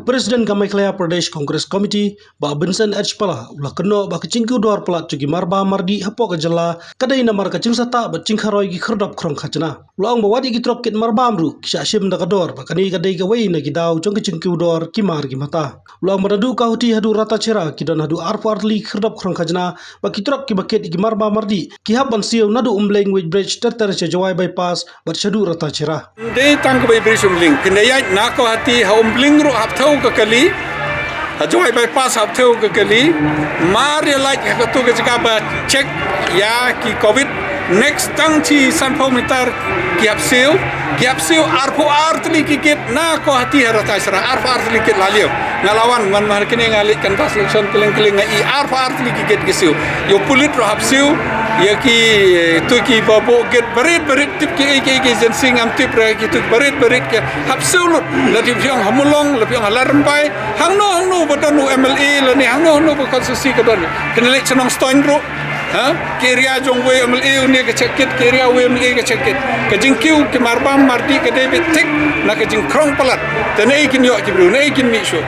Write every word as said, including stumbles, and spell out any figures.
President ka Meghalaya Pradesh Congress Committee, Bah Vincent H Pala, u la kynnoh ba ka jingkiew dor palat jong ki marbam mardih hapoh ka jylla ka dei namar ka jingsahtah bad jingkharoi ki khyrdop khrong khajna. U la ong ba wat ïa ki trok kit marbam ruh ki shah shim da ka dor, ba kane ka dei kawei na ki daw jong ka jingkiew dor ki mar ki mata. U la ong ba naduh Guwahati haduh Ratacherra ki don haduh arphew ar tylli ki khyrdop khrong khajna, ba ki trok kiba kit ïa ki marbam mardih ki hap ban siew naduh Umbling weighbridge ter ter sha Jowai bypass bad shaduh Ratacherra. Dei tang kaba i bri sha Umbling. Kynda ïaid na Guwahati ha Umbling ruh hap thew ka kali. Ha Jowai bypass hap thew ka kali. Mar ïa lait ha katu ka jaka ba check ïa ki covid. Next tang chi sanphew meter ki hap siew. Ki hap siew arphew ar tylli ki gate na Guwahati ha Ratacherra. Arphew ar tylli ki gate la liaw. Nga la wan man mar kine nga leit canvass election kylleng kylleng nga i arphew ar tylli ki gate ki siew. Ïa u pulit ruh hap siew. Ïa ki, eh, tu ki ba buh gate barit barit tip ki ei ki ei ki agency ngam tip re ki tu barit barit ki hap siew lut. La tip phi ong ha Mulong, la phi ong ha Ladrymbai. Hangno hangno ba don u M L A lane hangno hangno ba constituency ka don. Kane leit sha Nongstoiñ ruh. Ha? Ki area jong uwei u M L A une ka check kit, ki area uwei u M L A ka check kit. Ka jingkiew ki marbam mardih ka dei beit thik na ka jingkhrong palat. Te naei kin ïoh ki briew, naei kin mih shuh.